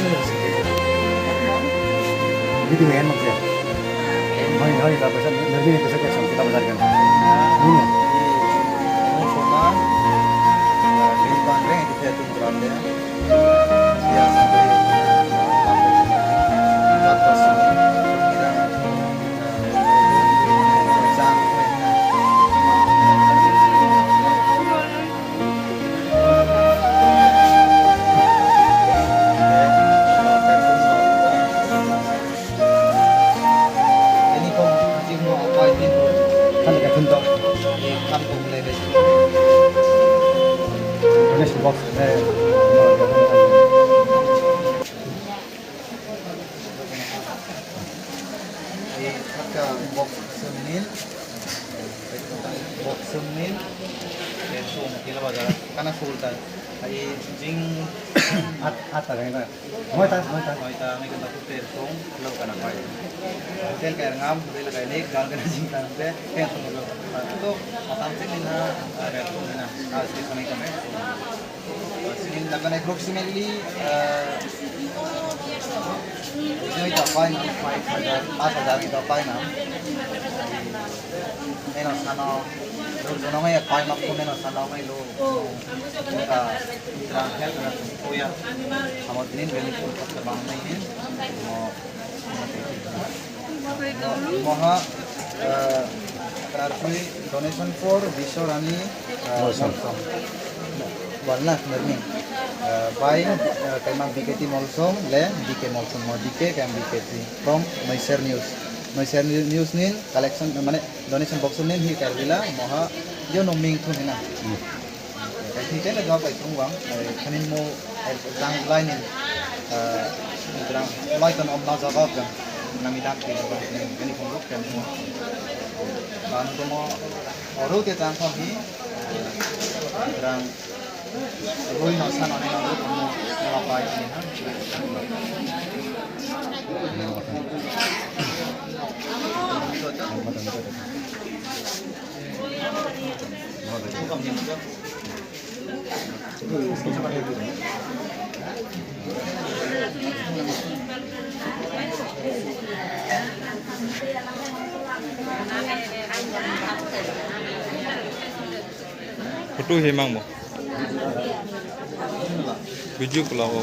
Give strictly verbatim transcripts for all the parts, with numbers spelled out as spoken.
Video yang mana? Hai, hai, tak pesan, lebih pesan ke sampai tak besar kan? Ini. Box sumnin, box sumnin, sum kilo bazar, kana sultan. Ai jing at at ta Noita, noita. Noita, ang ikon taku tersong, lo kana pai. Hotel kaya ngam, hotel kaya nek, gan kana jing kana te, tersong lo. To, asam sing ina, tersong ina, asli kami kami. Sing ina kana approximately, eh, noita pai na, five hajar, pas hajar ita pai na. Eno sano, lo jono ngai pai mak ko eno sano ngai lo. Ka, itra, ya, ya, oh ya. Amo dinin beli pun kota bang nai ni. Mo, mo, moha, eh, Kartui donation for Biswarani, eh, Molsom. Molsom. Walna, Nermi. Eh, by, eh, kaima B K T Molsom, le B K Molsom, mo B K, kaima B K T. From Noiser News. Noiser New-, News nin collection, mane, donation box nin hi kaila, moha, yo no ming thun hina. Kaisa khe le jawab bai thung bang, ai, khanin mo, ai, jang lai ni, ah, jang lai ton om na jawab jang, nami dak ti jawab ni, ani phone rok tem mo. Bang to mo, oro te jang thong hi, jang, roi no sa no ne no mo, mo pai ni ha. Photo he mangbo. Video kula o.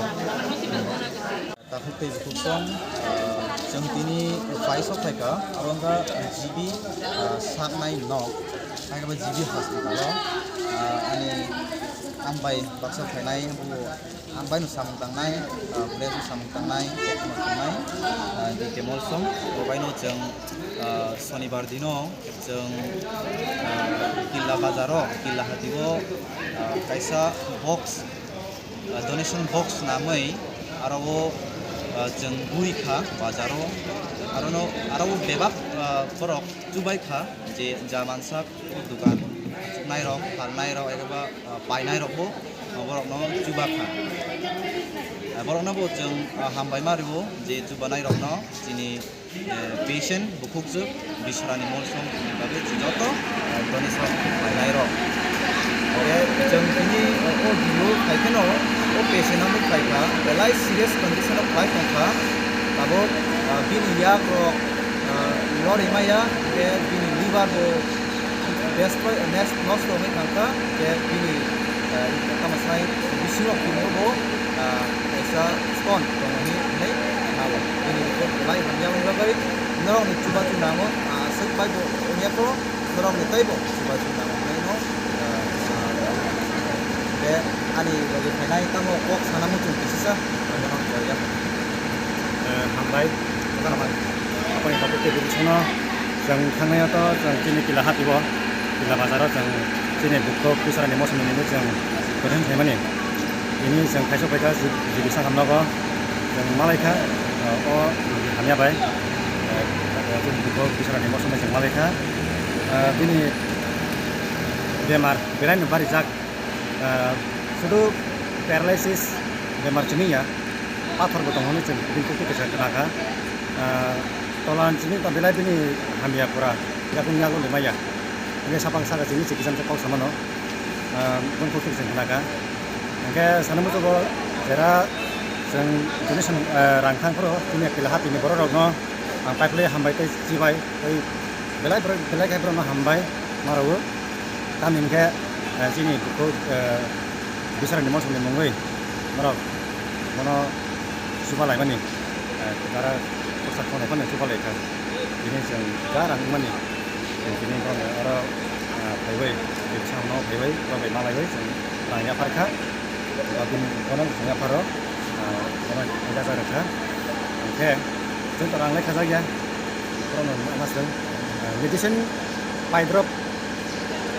Takhuk tei bukhuk song, ah, chwng tini phai sok phaikha, abo wngkha G B, ah, saknai nok, hai khe bo G B hospital o, ah, ani ang bai baksa phainai, bo ang bai no samung tangnai, ah, bwrwi samung tangnai, koktwma tangnai, ah, D K Molsom, bo bai no chwng, ah, sonibar dino chwng, ah, Killa bazar o, Killa hati o, ah, kaisa box, ah, donation box namwi aro o, ah, chwng guri kha bazar o, aro no, aro o bebak, ah, borok chubai kha je ja mansak o dukan nairok, phalnairok, eba, ah, painairok bo, ah, borok no chuba kha. Ah, borok no bo chwng, ah, hambai ma rwo je chubanai rok no chini eh, patient, bukhukjwk, Biswarani Molsom ni bagwi joto, eh, donation khlainai rok. Hwnkhe chwng tini o D O khai kheno o patient no nuk khai kha, belai serious condition o khlai tong kha. Tabuk, eh, bini yak rok, eh, lorwi maya, hwnkhe bini liver bo destroy, nes-, nosto wngwi thang kha, hwnkhe bini, eh, tamo sanai bisingo kini o bo, eh, kaisa stone tongo hinwi hwnwi nao. Bini report belai hamya wng bagwi norokni chubachu nango, ah, aswk bai bo wngya kho, norokni teibo chubachu nango hwnwi no, ah, sa-, be ani logi phainai tamo kok sana muchung kisisa, bono koi ya. Eh, hambai, hambai. Aboni tabuk tei bisingo chwng thangnai o to chwng chini Killa hati o, Killa bazar o chwng chini bukhuk Biswarani Molsom ni nini chwng kwthang khaimani. Tini chwng kaiso phaikha G-, G B sakam nogo. Chwng malaikha, o, o hamya bai. Eh, chini bukhuk Biswarani Molsom bai chwng malaikha. Eh, bini bemar belai no barijak. Eh, sudu paralysis bemar chini ya. Pathor bo tongo hinwi chwng bini kok twi kwchang khna kha. Ah, tola chini ta belai bini hamya pura yakung yakung ni maya. Hingke sapang saka chini chikisam kok samano. Ah, bini kok twi kwchang khna kha. Hingke sana muchungo jera Chwng donation, eh, rang thang phuru chini Kailahatini borok rokno ang paiphlwi hambai tei chibai tei belai borok, belai khe borokno hambai ma rwo. Tamni hwnkhe, eh, chini bukhuk, eh, Biswrangni mosongni mungwi norok bono chuba laimani, eh, jara bwsa khonai phano chuba lai kha. Tini chwng ja rang wngmani, chwng tini bono oro, ah, phaiwi, tini samano phaiwi, bono bai malaiwi chwng rang yaphar kha. Ba bini bono chwng yapharo, ah, bono jaga rwkha. Hwnkhe chwng to rang lai khajak ya, borokno ma swng, ah, medicine pai drop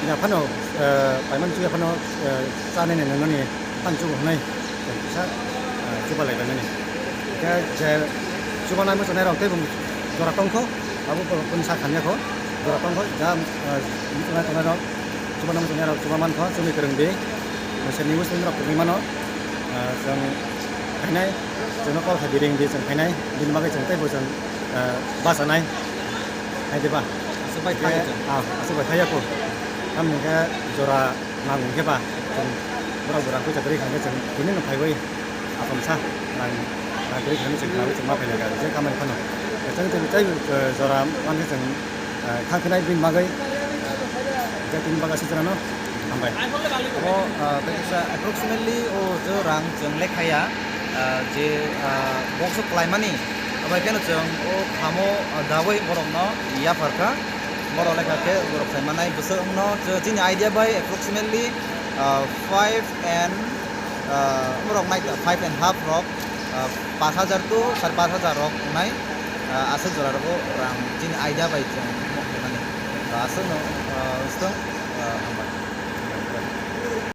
ya phano, ah, paimani chuya phano, ah, chanani nwngnani. Tang chugo hwnwi chwng kisa, ah, chuba lai baimani. Hwnkhe je chubanai muchunai rok tei bo jora tongkho, abo bo kunu sa khamya kho, jora tongkho, ja, ah, muchunai tongnai rok, chubanai muchunai rok chuba mankho, chwngni kwrwng di, Mwisani Muslim rok kwrwngwi mano, ah, chwng khainai, chwngno call khai di ring di, chwng khainai, bini bagwi chwng teibo chwng, ah, bachanai, hai diba? Aswk bai khaio chwng. Ah, aswk bai khaiya kho. Tamni hwnkhe jora nang hwnkhe ba, chwng borok bo rang poisa kwrwi kha hwnkhe chwng tini no phaiwi atomsa rang, rang kwrwi kha hwnwi chwng kha, chwng ma phailai kha, je kamani phano. Chwng tei tei, eh, jora mankhe chwng, eh, thang phinai bini bagwi, je tini bagwi aswk jora no hambai. Abo, ah, tei kisa approximately o je rang chwng lekha ya, ah, je, ah, box o kwlaimani, abai kheno chwng o khamo, ah, dawi borokno yaphar kha. Borok lekha khe borok sai manai bwswk wngno, chwng chini idea bai approximately, ah, five and, ah, borok nai ta five and half rok, ah, pash hajar to sare pash hajar rok wngnai, ah, aswk jora rogo rang chini idea bai chwng mokhe mani. Ah, aswkno, ah, swtwng, ah, hambai.